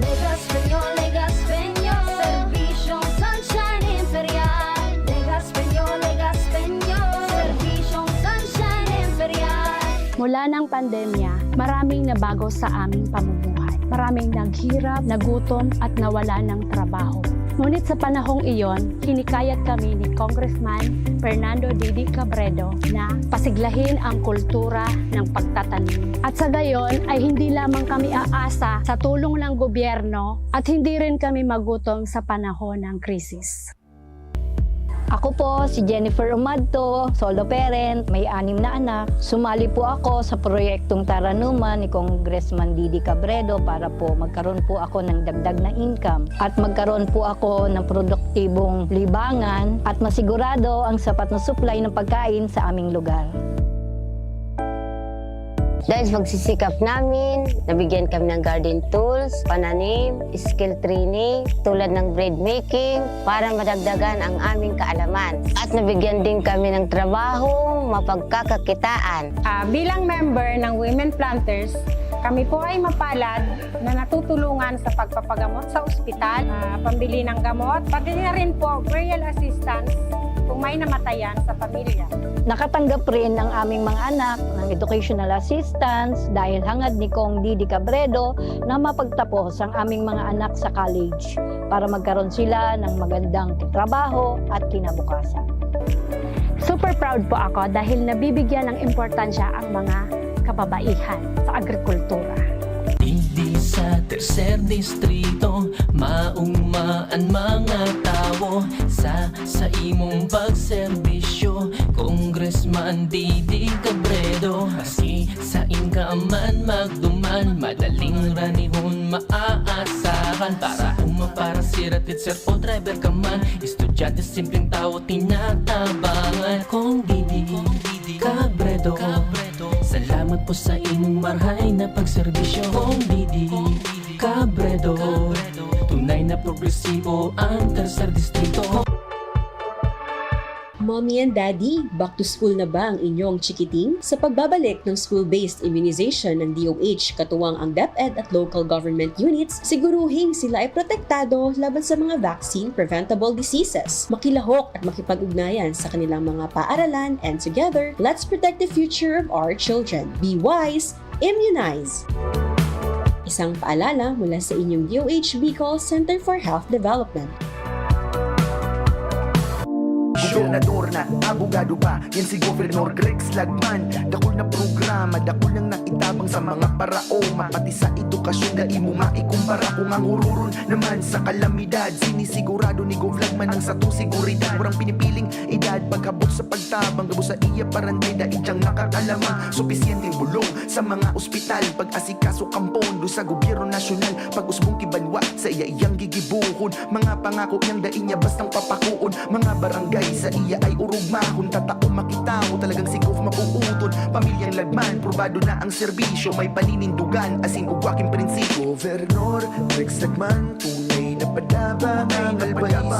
Legazpeño, Legazpeño, serbisyong Sunshine Imperial. Legazpeño, Legazpeño, serbisyong Sunshine Imperial. Mula ng pandemya, maraming nabago sa aming pamumuhay. Maraming naghirap, nagutom, at nawala ng trabaho. Ngunit sa panahong iyon, hinikayat kami ni Congressman Fernando Didi Cabredo na pasiglahin ang kultura ng pagtatanim. At sa gayon ay hindi lamang kami aasa sa tulong ng gobyerno at hindi rin kami magutom sa panahon ng krisis. Ako po si Jennifer Umadto, solo parent, may anim na anak. Sumali po ako sa proyektong Taranuman ni Congressman Didi Cabredo para po magkaroon po ako ng dagdag na income at magkaroon po ako ng produktibong libangan at masigurado ang sapat na supply ng pagkain sa aming lugar. Dahil sa pagsisikap namin, nabigyan kami ng garden tools, pananim, skill training, tulad ng bread making, para madagdagan ang aming kaalaman. At nabigyan din kami ng trabaho, mapagkakakitaan. Ah, bilang member ng Women Planters, Kami po ay mapalad na natutulungan sa pagpapagamot sa ospital, ah, pambili ng gamot, pati na rin po burial assistance kung may namatayan sa pamilya. Nakatanggap rin ang aming mga anak ng educational assistance dahil hangad ni Cong Didi Cabredo na mapagtapos ang aming mga anak sa college para magkaroon sila ng magandang trabaho at kinabukasan. Super proud po ako dahil nabibigyan ng importansya ang mga kababaihan sa agrikultura. Digdi sa tercer distrito, mauma an mga tawo sa, sa imong pagserbisyo. Congressman Didi Cabredo, maski sain ka man magduman, madaling ranihon maaasahan. Para uma, para sira, teacher o driver ka man, estudyante, simpleng tawo, tinatabangan. Cong Didi Cabredo, salamat po sa imong marhay na pagserbisyo. Cong Didi Cabredo, tunay na progresibo ang tercer distrito. Mommy and Daddy, back to school na ba ang inyong chikiting? Sa pagbabalik ng school-based immunization ng D O H, katuwang ang DepEd at local government units, siguruhing sila ay protektado laban sa mga vaccine-preventable diseases. Makilahok at makipag-ugnayan sa kanilang mga paaralan, and together, let's protect the future of our children. Be wise, immunize! Isang paalala mula sa inyong D O H Bicol Center for Health Development. Gobernador na, abogado pa, yan si Governor Greg Slagman. Dakul na programa, dakul nang naitabang sa mga paraoma, pati sa edukasyon, dai mo maikumpara. Kung ang hururon naman sa kalamidad, sinisigurado ni Gov Lagman ang satong seguridad. Murang pinipiling edad, paghabot sa pagtabang, gabos sa iya parantay, dai diyang makakalamang. Supisyenteng bulong sa mga ospital, pag-asikaso kan pondo sa gobyerno nasyonal, pag-usbong ki banwa, sa iya iyang gigibohon. Mga pangako niyang dai niya bastang papakoon. Mga barangay sa iya ay orog mahon, tatao makitawo, talagang si Gov mabuoton. Pamilyang Lagman, probado na ang serbisyo, may paninindugan, asin ugwa king prinsipyo. Governor Rex Lagman, tunay na padaba ang albanismo.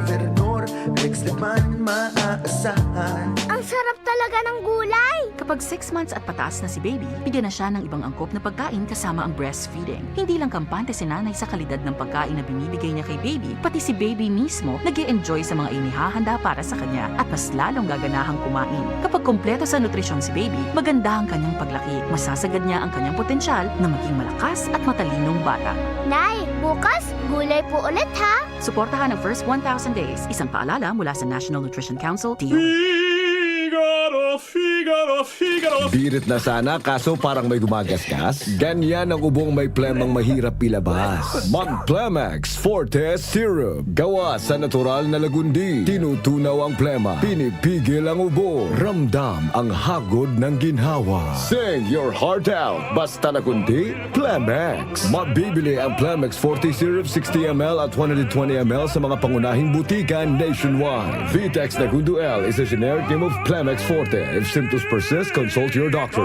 Governor Rex Lagman, maaasahan. Ang sarap talaga ng gulay! Kapag six months at pataas na si baby, bigyan na siya ng ibang angkop na pagkain kasama ang breastfeeding. Hindi lang kampante si nanay sa kalidad ng pagkain na binibigay niya kay baby, pati si baby mismo nag enjoy sa mga inihahanda para sa kanya at mas lalong gaganahang kumain. Kapag kompleto sa nutrisyon si baby, maganda ang kanyang paglaki, masasagad niya ang kanyang potensyal na maging malakas at matalinong bata. Nay, bukas, gulay po ulit ha! Suportahan ang first one thousand days, isang paalala mula sa National Nutrition Council, D O H. Figaro, Figaro, Figaro. Birit na sana, kaso parang may gumagasgas. Ganyan ang ubong may plemang mahirap ilabas. Mag Plemex Forte Syrup. Gawa sa natural na lagundi. Tinutunaw ang plema. Pinipigil ang ubo. Ramdam ang hagod ng ginhawa. Sing your heart out. Basta lagundi, Plemex. Mabibili ang Plemex forty Syrup sixty M L at one hundred twenty M L sa mga pangunahing butika nationwide. Vitex Nagundo L is a generic name of Plemex Forte. If symptoms persist, consult your doctor.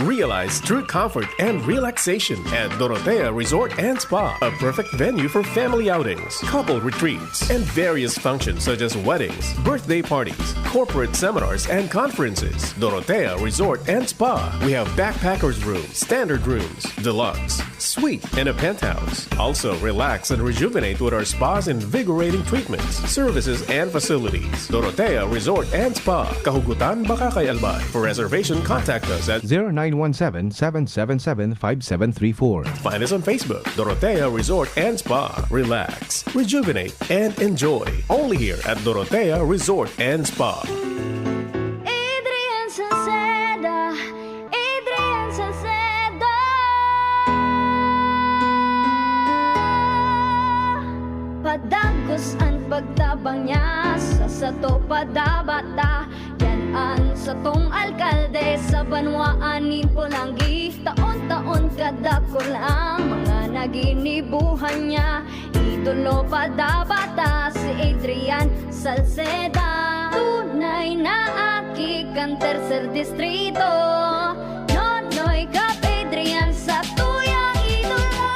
Realize true comfort and relaxation at Dorotea Resort and Spa, a perfect venue for family outings, couple retreats, and various functions such as weddings, birthday parties, corporate seminars, and conferences. Dorotea Resort and Spa. We have backpackers room, standard rooms, deluxe, suite, and a penthouse. Also, relax and rejuvenate with our spa's invigorating treatments, services, and facilities. Dorotea Resort and Spa, Kahugutan, Bacacay, Albay. For reservation, contact us at zero nine one seven, seven seven seven, five seven three four. Find us on Facebook, Dorotea Resort and Spa. Relax, rejuvenate, and enjoy. Only here at Dorotea Resort and Spa. Adrian Salceda, Adrian Salceda. Padagos an pagtabang niya sa sato padabata. Yan an satong alkalde sa banwaan nin Polangui. Taon-taon kadakul ang mga naginibuhan niya. Idolo padabata si Adrian Salceda. Tunay na aki kan Tercer Distrito. Nonoy Cap Adrian, satuyang idolo.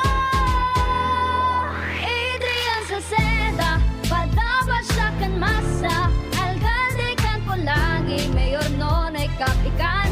Adrian Salceda, padaba siya kan masa. Alkalde kan Polangui, Mayor Nonoy Cap ikan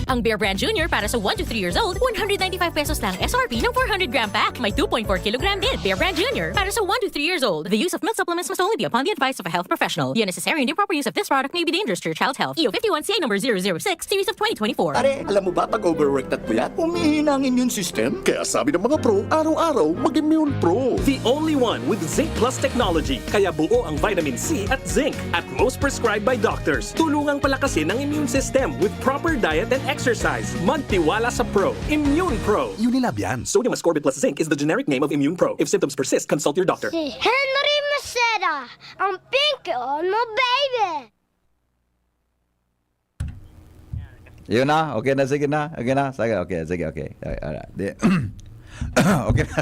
Ang Bear Brand Junior para sa one to three years old, one hundred ninety-five pesos lang S R P ng four hundred gram pack. May two point four kilogram din. Bear Brand Junior para sa one to three years old. The use of milk supplements must only be upon the advice of a health professional. The unnecessary and improper use of this product may be dangerous to your child's health. E O fifty-one C A number zero zero six, series of twenty twenty-four. Pare, alam mo ba pag overwork na puyat, humihina ang immune system? Kaya sabi ng mga pro, araw-araw mag-immune pro. The only one with Zinc Plus technology, kaya buo ang vitamin C at zinc at most prescribed by doctors. Tulungang palakasin ang immune system with proper diet and exercise. Magtiwala sa Pro. Immune Pro. Unilab yan. Sodium ascorbate plus zinc is the generic name of Immune Pro. If symptoms persist, consult your doctor. Si Henry Maceda, ang pinky on mo, baby! Yun na, okay na, sige na, okay na. Sige, okay, sige, okay. Ay, alright. Di, okay na.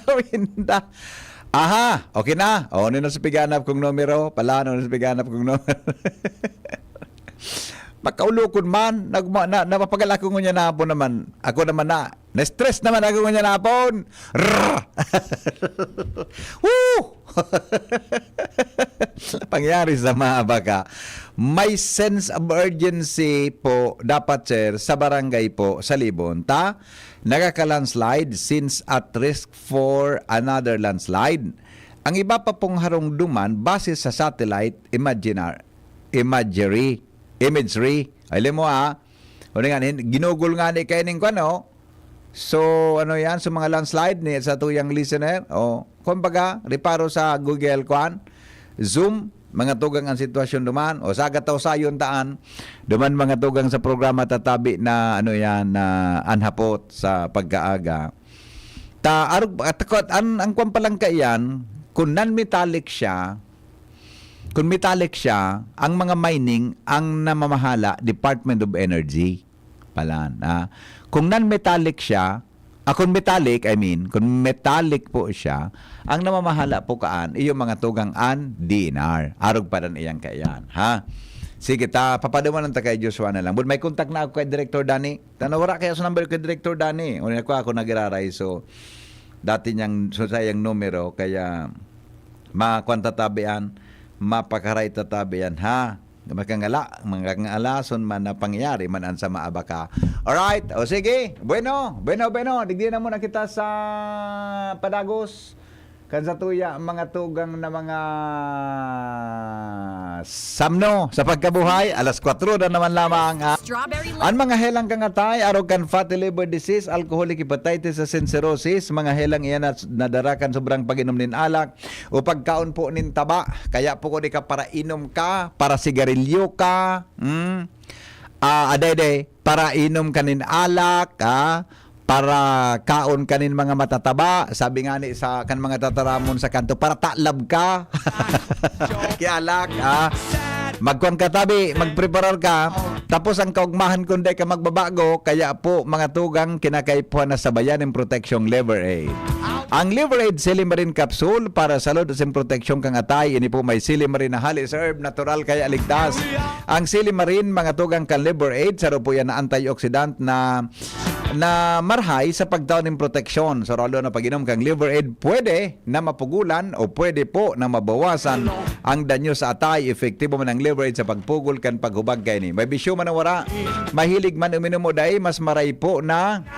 Awinda. Aha, okay na. O, ano na sa piganap kong numero? Pala, ano na sa piganap kong numero? Makaulukon man, nagma, na, napapagal ako ngunyan na po naman. Ako naman na, na-stress naman ako ngunyan na po. Rrrr! Woo! Pangyari sa mga baka. May sense of urgency po dapat, sir, sa barangay po sa Libon. Ta, nagkaka-landslide since at risk for another landslide. Ang iba pa pong harong duman base sa satellite imaginar imagery, imagery. Alam mo, ah, o nga, nin- ginugol nga ni kaining ko, ano? So, ano yan? So, mga landslide ni sa tuyang listener, o, kumbaga, reparo sa Google, kwan, Zoom, mga tugang ang sitwasyon duman, o sa gataw sayon taan, duman mga tugang sa programa tatabi na, ano yan, na anhapot sa pagkaaga. Ta, arog, at, at an, ang kwan palang kaiyan, kung non-metallic siya, kung metallic siya, ang mga mining ang namamahala, Department of Energy. Palan, ha? Kung non-metallic siya, ah, kung metallic, I mean, kung metallic po siya, ang namamahala po kaan, iyo mga tugang an D N R. Arog pa rin iyang kaiyan, ha? Sige, ta, papaduman ta kay Joshua na lang. But may contact na ako kay Director Danny. Ta, nawara kaya sa number kay Director Danny. Una ko ako nagiraray, so, dati niyang, so, sayang numero, kaya makuan tatabian, mapakaray tatabian, ha? Makangala, makangalason man na pangyayari man an sa maabaka. Alright, o sige, bueno, bueno, bueno, digdi na muna kita sa padagos. Kan sa tuya, mga tugang na mga samno sa pagkabuhay, alas kwatro na naman lamang. Ah. An mga helang kangatay, arog kan fatty liver disease, alcoholic hepatitis, asin cirrhosis, mga helang iyan na nadara kan sobrang pag-inom nin alak, o pagkaon po nin taba, kaya po kung di ka para inom ka, para sigarilyo ka, hmm? Ah, adede, para inom ka nin alak, ah, para kaon ka nin mga matataba, sabi nga ni sa kan mga tataramon sa kanto, para talab ka. Kialak, ah. Magkuan ka tabi, magpreparar ka. Tapos ang kaugmahan kung di ka magbabago, kaya po mga tugang kinakaipuhan na sabayan ng proteksyong Liver Aid. Ang Liver Aid Silimarin Capsule para sa load sin proteksyon kang atay, ini po may silimarin na hali sa herb, natural kaya ligtas. Ang silimarin, mga tugang kan Liver Aid, saro po yan na antioxidant na na marhay sa pagtao nin proteksyon. So, ralo na pag-inom kang Liver Aid, pwede na mapugulan o pwede po na mabawasan ang danyo sa atay. Epektibo man ang Liver Aid sa pagpugol kan paghubag kaini. May bisyo man o wara, mahilig man uminom o dai, mas maray po na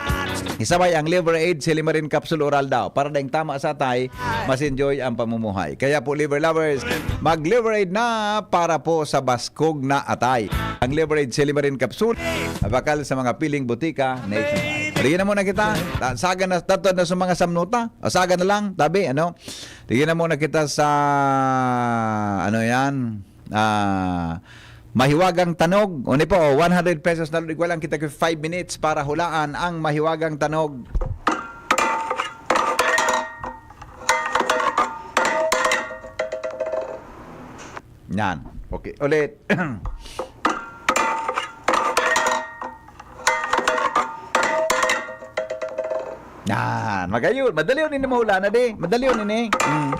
isabay ang Liver Aid Silimarin Capsule Oral daw. Para daing tama sa atay, mas enjoy ang pamumuhay. Kaya po, Liver Lovers, mag-Liver Aid na para po sa baskog na atay. Ang Liver Aid Silimarin Capsule, bakal sa mga piling butika nationwide. Tingnan muna kita. Ta-, saga na, tatod na sa mga samnuta. O, saga na lang, tabi, ano? Tingnan muna kita sa, ano yan? Ah, mahiwagang tanog. Uni po, one hundred pesos na ludig. Walang kita ko five minutes para hulaan ang mahiwagang tanog. Yan. Okay, ulit. Yan, magayon. Madali yun, ini mahula na di. Madali yun, ini. Mm.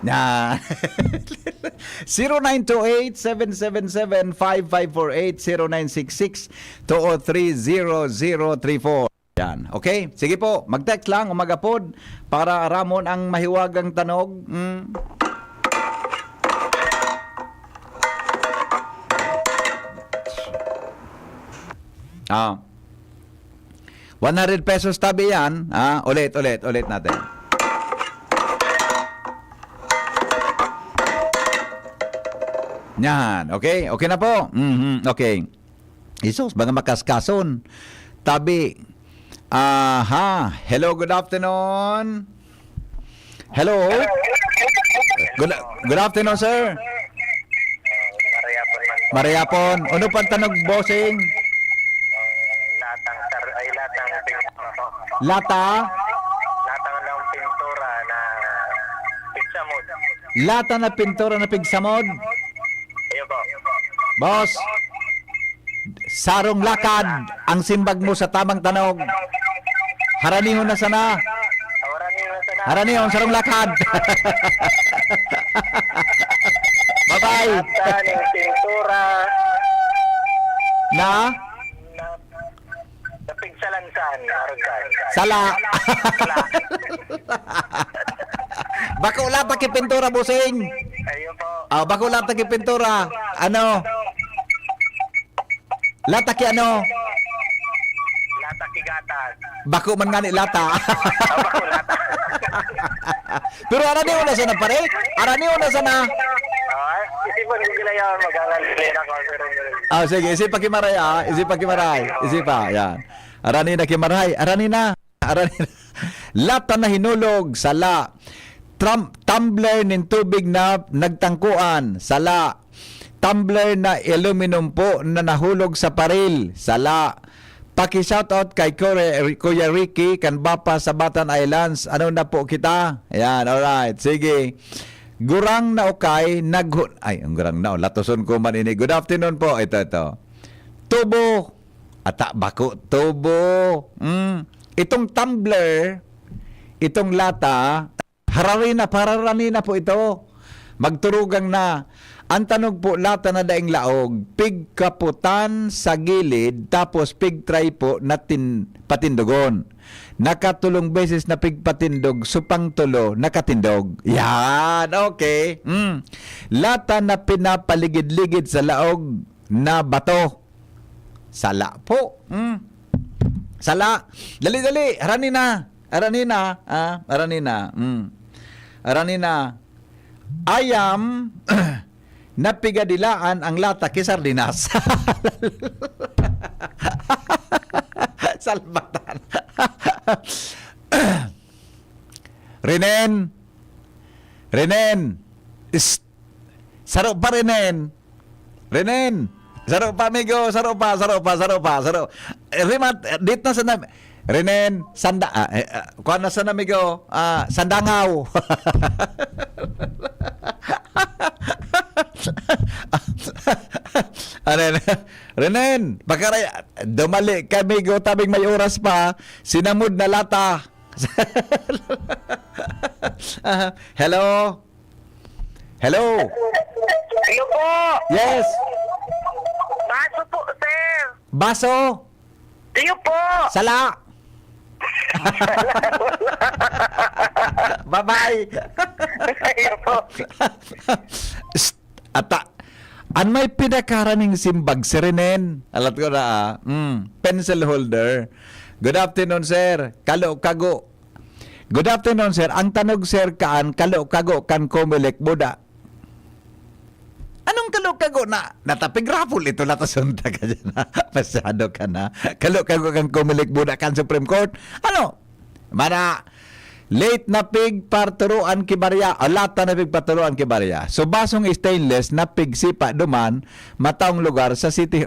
Yan. zero nine two eight, seven seven seven, five five four eight, zero nine six six, two oh three, zero zero three four. Yan. Okay? Sige po, mag-text lang o mag-apod para aramon ang mahiwagang tanog. Mm. Ah. One hundred pesos tabi yan. Ah, ulit, ulit, ulit natin. Yan. Okay? Okay na po? Mhm. Okay. Jesus, mga makaskason. Tabi. Aha. Hello, good afternoon. Hello. Good, good afternoon, sir. Marayapon man po. Marayapon. Ano pang tanog, bossing? Latang sar-, ay, latang pintura po. Lata? Latang ng pintura na pigsamod. Lata na pintura na pigsamod? Iyo po. Boss, sarong lakad ang simbag mo sa tamang tanog. Haranihon na sana. Haranihon na sana. Haranihon, sarong lakad. Bye-bye. Lata ning pintura. Na? Na, napigsalansan, arog ka. Sala. Sala. Bako lata ki pintura, bossing. Ayun po. Ah, bako lata ki pintura. Ano? Lata ki ano? Lata ki gatas. Bako man ngani lata. Ah, bako lata. Pero arani na sana, pare. Arani na sana. Ah, isipan ko gila yan. Mag-angal din ako, sir. Ah, sige, isip pa ki maray, ah. Isip pa ki maray. Isip pa, yan. Arani na ki maray. Arani na. Arani na. Lata na hinulog, sala. Tram-, tumbler nin tubig na nagtangkuan, sala. Tumbler na aluminum po na nahulog sa paril, sala. Paki-shoutout kay Kore-, Kuya Ricky kan Bapa sa Batan Islands. Ano na po kita? Ayan, alright. Sige. Gurang na ukay, naghu-, ay, ang gurang na, oh, latoson ko man ini. Good afternoon po. Ito, ito. Tubo. Ata, bako, tubo. Mm. Itong tumbler, itong lata, harari na, pararani na po ito. Magturugang na. Ang tanog po, lata na daing laog, pigkaputan sa gilid, tapos pigtray po na tin-, patindogon. Nakatulong beses na pigpatindog, supang tulo, nakatindog. Yan, okay. Mm. Lata na pinapaligid-ligid sa laog na bato. Sala po. Mm. Sala. Dali, dali. Harani na. Harani na. Ah, harani na. Mm. Harani na. Ayam na pigadilaan ang lata ki sardinas. Salbatan. Renen. Renen. Ist. Saro pa, Renen. Renen. Saro pa, amigo. Saro pa, saro pa, saro pa, saro. Eh, rimat, eh, dit na sa nam-, Renen, sanda-, ah, eh, ah, kuha na sa namigo, ah, sandangaw. Ano yan? Renen, pakaray-, dumali kami, go, tabing may oras pa, sinamod na lata. Ah, hello? Hello? Hello po. Yes. Baso po, sir. Baso? Iyo po. Sala. Bye-bye. Iyo po. Psst, ata. An may pinakaharaning simbag, si Renen. Alat ko na, ah. Mm, pencil holder. Good afternoon, sir. Kalo, kago. Good afternoon, sir. Ang tanog, sir, kaan, kalo, kago, kan Comelec, buda. Anong kalo, kago na? Natapig raffle ito, latason ta ka dyan, ha? Masyado ka na. Kalo, kago kan Comelec, buda, kan Supreme Court. Ano? Mana, late na pig parturuan ki Maria, o lata na pig parturuan ki Maria. So, basong stainless na pig sipa duman, mataong lugar sa City.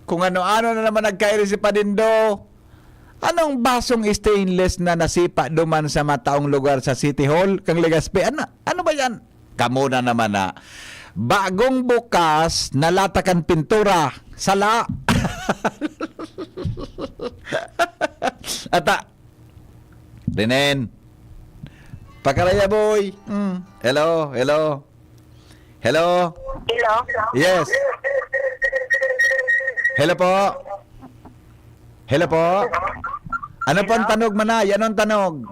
Kung ano-ano na naman nagkairi si Padindo. Anong basong stainless na nasipa duman sa mataong lugar sa City Hall, kang Legazpi? Ano, ano ba yan? Kamo na naman na. Bagong bukas, nalata kan pintura. Sala. Ata. Renen. Pakaraya, boy. Mm. Hello, hello. Hello? Hello? Yes. Hello po? Hello po? Ano po ang Hello? Tanog, manay? Anong tanog?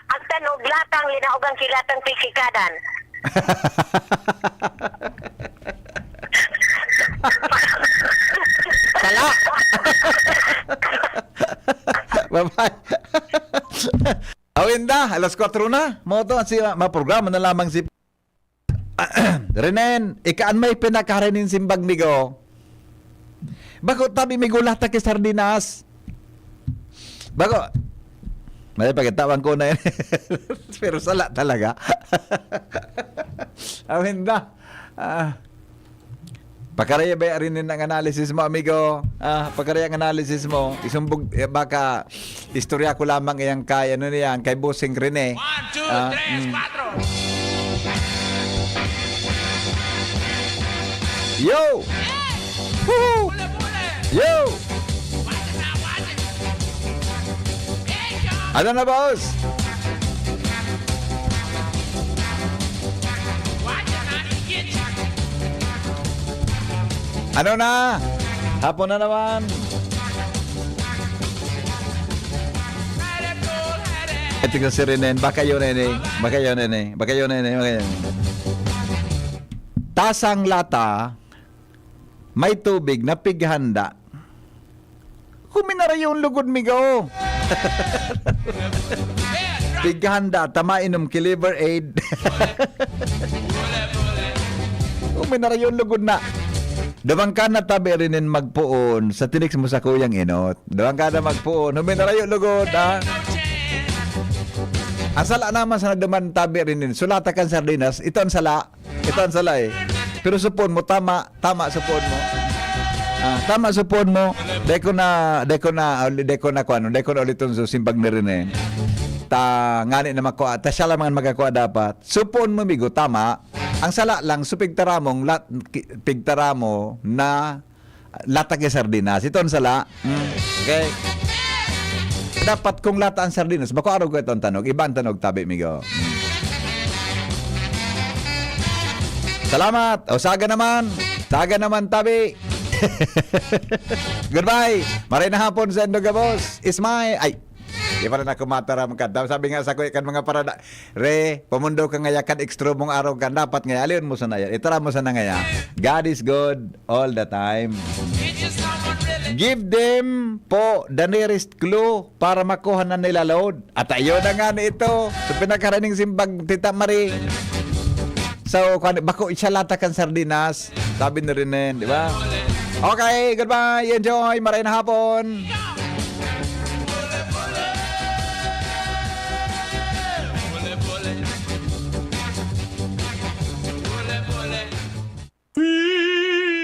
Ang tanog, latang, linaog ang kilatang pikikadan. Sala! Bye. Awinda, alas kwatro na. Mo to, si, maprograma na lamang si Renen, ikaan may pinakahari nin simbag, migo. Bako, tabi, migo, lata ki sardinas. Bako, may pagkatawan ko na yun. Pero sala talaga. Awinda. Ah. Pakaraya ba rin ang analysis mo, amigo? Ah, pakaraya ang analysis mo. Isumbog, eh, baka istorya ko lamang iyang kay, ano niyan, kay Bossing Rene. One, two, Ah, three, mm. Four. Yo! Woo! Yo! Ano na, boss? Ano na? Hapon na naman. Ito ko si Renen. Baka yun, Rene. Baka yun, Rene. Baka yun, Rene. Baka yun. Tasang lata, may tubig na pighanda. Huminarayon lugod, migo. Pighanda, tama inom ki Liver Aid. Huminarayon lugod na. Dawang ka na tabi rinin magpoon sa tinik mo sa kuyang inot. Dawang ka na magpoon. Huminarayon lugod, ha? Ang sala naman sa nagduman tabi rinin, sulata kan sardinas, ito ang sala. Ito ang sala eh. Pero supon mo, tama, tama supon mo. Ah, tama supon mo. Dai ko na, dai ko na, dai ko na kuan, dai ko na uliton so simbag ni Rene. Ta ngani na makua, ta siya lamang ang magkakua dapat. Supon mo, migo, tama. Ang sala lang, so pigtaramong lat-, ki-, pigtaramo na lata ki sardinas. Ito ang sala. Hmm. Okay. Dapat kung lata ang sardinas, bako arog ko itong tanog. Iba ang tanog, tabi, migo. Hmm. Salamat. O, saga naman. Saga naman, tabi. Goodbye. Maray na hapon sa Indogabos. Ismay. Ay, di pa rin ako mataram ka. Sabi nga sa kuya kan mga parada, Re, pamundo ka ngaya, kan extra mong araw ka, dapat ngaya, aliyon mo sana yan. Itara mo sana ngaya. God is good all the time. Give them po the nearest clue para makuha na nila load. At ayun na nga ni ito. So, pinakaraning simbag, Tita Marie. So, kwan, bako siya lata kan sardinas. Sabi ni Renen, di ba? Okay, goodbye. Enjoy. Maray na hapon.